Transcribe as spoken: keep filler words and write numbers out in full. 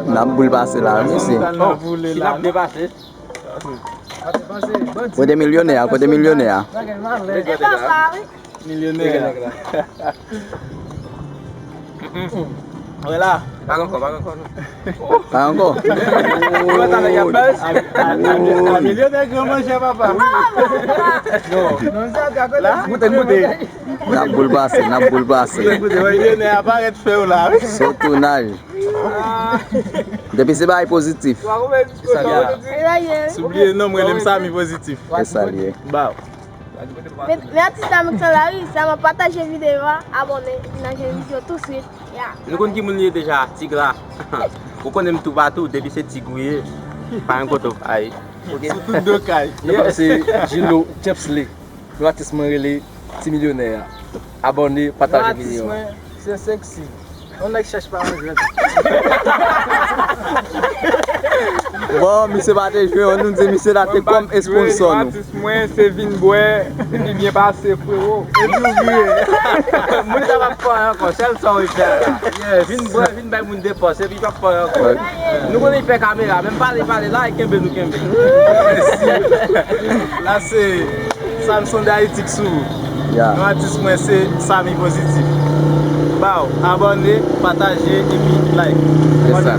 N ap boul pase la, wi, mesye. N ap boule la. N ap depase. Kote milyonè a? Kote milyonè a? E pa sa, wi. Milyonè. Wè la. Pa ankò, pa ankò, non. Pa ankò. Wè, talè y ap buzz. A, a, a, a milyonè gran manjè, papa. Non, non, sa te akote. La, goute, goute. N ap boul pase, n ap boul pase. Goute, goute, wè, milyonè a parèt fè w la, wi. Sot tounaj. Depi se bagay pozitif. Sa y a. Sou bliye non, mwen, rele m Samy Pozitif. E sa l ye. Baw. Men, men atis la, mwen sa la, wi, sa mwen pataje videyo a, abòne, epi n al jwenn videyo tou swit. Ya. Nou konn ki moun li ye deja, Tig la. Ou konnen m toupatou, depi se Tig ou ye, pa yon kote w pa ye. Sou tout do kay. Nou konnen se Gino Chepsley. Nou atis mwen rele Ti Milyonè a. Abòne, pataje videyo a. Mwen, se Sexy. Yon nèg chèch pa yon jwèt. Bon, misye pa te jwe, nou di misye la te kòm esponsò nou. Atis mwen, se vin bwè, epi byen pase, frewo. Epi ou vire. Moun sa p ap fè ankò, sèl sa w fè la. Vin bwè, vin bay moun depans, epi p ap fè ankò. Nou konnen fè kamera, menm pale, pale la, e kenbe nou kenbe. La se Samson Dayiti k sou. Ya. Non atis mwen se Samy Pozitif. Baw, abòne, pataje, epi like. Se sa.